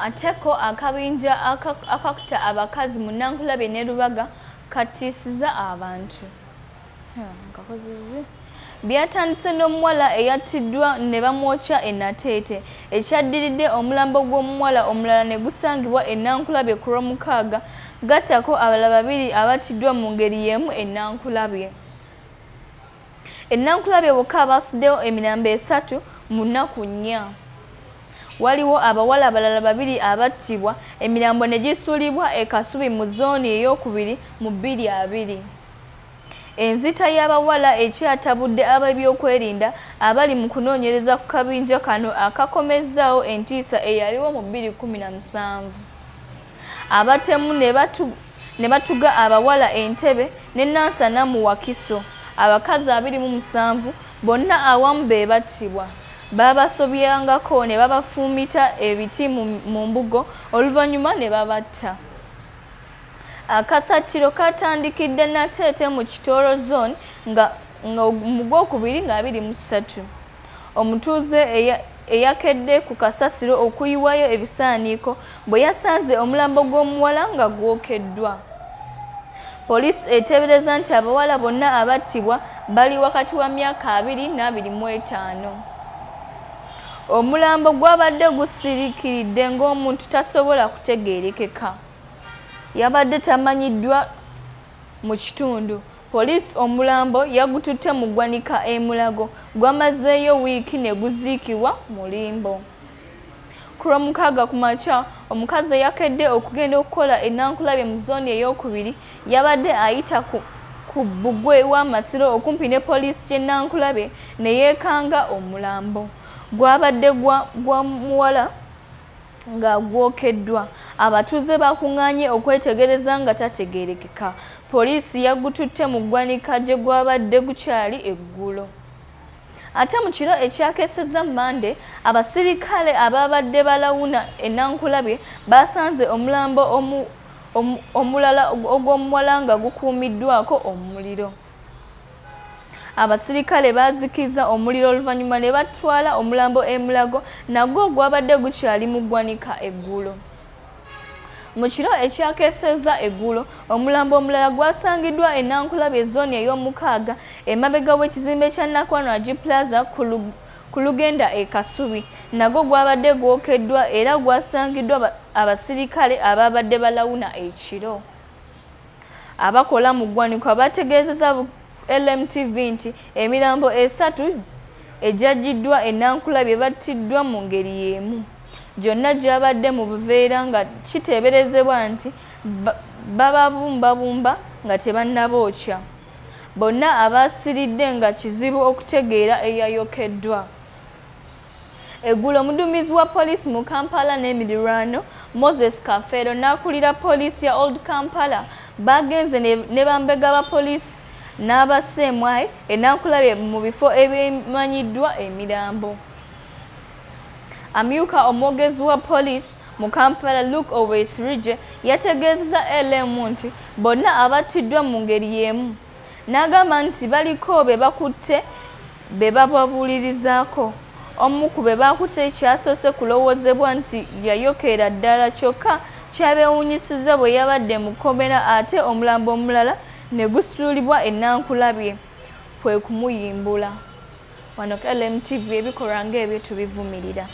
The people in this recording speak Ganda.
Ate ko akabinja akakuta abakazi mu Nankulabye ne Lubaga katiisizza abantu. Byatandise n'omuwala eyattiddwa ne bamwokya e Nateete. Ekyaddiridde omulambo gw'omuwala omulala ne gusangibwa e Nankulabye ku Lwomukaaga gattako abalala babiri abattiddwa mu ngeri y'emu e Nankulabye. E Nankulabye wokka baasuddewo emirambo esatu mu nnaku nnya. Waliwo abawala abalala babiri abattibwa, emirambo ne gisuulibwa e Kasubi mu zooni eyookubiri mu bbiri abiri. Enzita y'abawala ekyatabudde ab'ebyokwerinda abali mu kunoonyereza ku kabinja kano akakomezzaawo entiisa eyaliwo mu 2017. Abatemu ne batuga abawala e Ntebe ne Nansana mu Wakiso. Abakazi 27 bonna awamu be battibwa. Baabasobyangako ne babafumita ebiti mu mbugo oluvannyuma ne babatta. Akasattiro kaatandikidde Nateete mu Kitooro Zone nga mu Gwokubiri nga 23. Omutuuze eyakedde ku kasasiro okuyiwayo ebisaaniiko bwe yasanze omulambo gw'omuwala nga gwokeddwa. Poliisi eteebereza nti abawala bonna abattibwa bali wakati wa myaka abiri n'abiri mu etaano. Omulambo gwabadde gusiriikiridde ng'omuntu tasobola kutegeerekeka. Yabadde tamanyiddwa mu kitundu. Poliisi omulambo yagututte mu ggwanika e Mulago gwamazeeyo wiiki ne guziikibwa mu limbo. Ku Lwomukaaga ku makya, omukazi eyakedde okugenda okukola e Nankulabye mu zooni eyookubiri yabadde ayita ku ku bbugwe w'Amasiro okumpi ne poliisi y'e Nankulabye ne yeekanga omulambo. Gwabadde gwa muwala nga gwokeddwa. Abatuuze baakung'aanye okwetegereza nga tategeerekeka. Poliisi yagututte mu ggwanika gye gwabadde gukyali eggulo. Ate mu kiro ekyakeesezza Mmande, abasirikale abaabadde balawuna e Nankulabye baasanze omulambo omulala ogw'omuwala nga gukuumiddwako omuliro. Abasirikale baazikizza omuliro oluvannyuma ne batwala omulambo e Mulago nagwo gwabadde gukyali mu ggwanika eggulo. Mu kiro ekyakeesezza eggulo, omulambo omulala gwasangiddwa e Nankulabye zooni ey'omukaaga emabega w'ekizimbe kya Nakwanwagi Plaza ku lugenda e Kasubi nagwo gwabadde gwokeddwa era gwasangiddwa abasirikale abaabadde balawuna ekiro. Abakola mu ggwanika bategeezezza LMTV nti emirambo esatu egyaggyiddwa e Nankulabye battiddwa mu ngeri y'emu. Gyonna gyabadde mu buveera nga kiteeberezebwa nti bababumbabumba nga tebannabookya. Bonna abaasiridde nga kizibu okutegeera eyayokeddwa. Eggulo omuduumizi wa poliisi mu Kampala n'emirirwano Moses Kafeero n'akulira poliisi ya Old Kampala baagenze ne bambega ba poliisi n'aba CMI e Nankulabye mu bifo ebimanyiddwa emirambo. Amyuka omwogezi wa poliisi mu Kampala Luke Owoyesiregye yategeezezza LM nti bonna abattiddwa mu ngeri y'emu n'agamba nti baliko be bakutte be bababuulirizaako. Omu ku be baakutte kyasoose kulowoozebwa nti yayokera ddala kyokka kyabeewuunyisizza bwe yabadde mu kkomera ate omulambo omulala ne gusuulibwa e Nankulabye kwe kumuyimbula. Wano ku LMTV ebikolwa ng'ebyo tubivumirira.